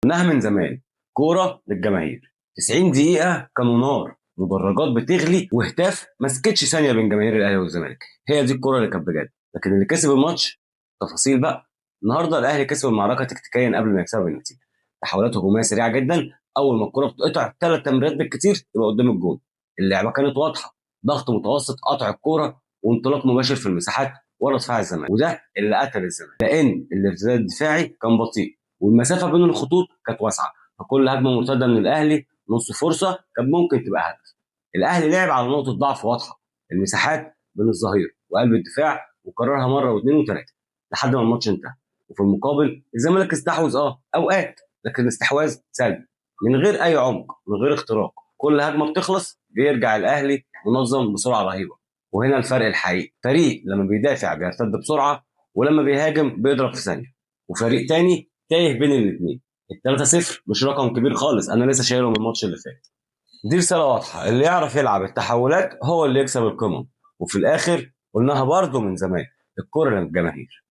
قلناها من زمان، كورة للجماهير. 90 دقيقة كانوا نار، مدرجات بتغلي وهتاف ما سكتش ثانية بين جماهير الاهلي والزمالك. هي دي الكورة اللي كانت بجد، لكن اللي كسب الماتش تفاصيل بقى. النهارده الاهلي كسب المعركة تكتيكيا قبل ما يكسبها بالنتيجة. تحولات هجومية سريعة جدا، اول ما الكره بتقطع 3 تمريرات بالكتير يبقى قدام الجون. اللعبة كانت واضحة، ضغط متوسط، قطع الكورة وانطلاق مباشر في المساحات ورا دفاع الزمالك، وده اللي قتل الزمالك لان الارتداد الدفاعي كان بطيء والمسافة بين الخطوط كانت واسعة، فكل هجمة مرتدة من الاهلي نص فرصة كان ممكن تبقى هدف. الاهلي لعب على نقطة ضعف واضحة، المساحات بين الظهير وقلب الدفاع، وكررها مرة واثنين وثلاثة لحد ما الماتش انتهى. وفي المقابل الزمالك استحوذ اوقات، لكن الاستحواذ سلبي من غير اي عمق، من غير اختراق. كل هجمة بتخلص بيرجع الاهلي منظم بسرعة رهيبة، وهنا الفرق الحقيقي. فريق لما بيدافع بيرتد بسرعة، ولما بيهاجم بيضرب في ثانية، وفريق تاني تايه بين الاثنين. 3-0 مش رقم كبير خالص، انا لسه شايله من الماتش اللي فات. دي رسالة واضحة، اللي يعرف يلعب التحولات هو اللي يكسب القمم. وفي الاخر قلناها برضه من زمان، الكره للجماهير.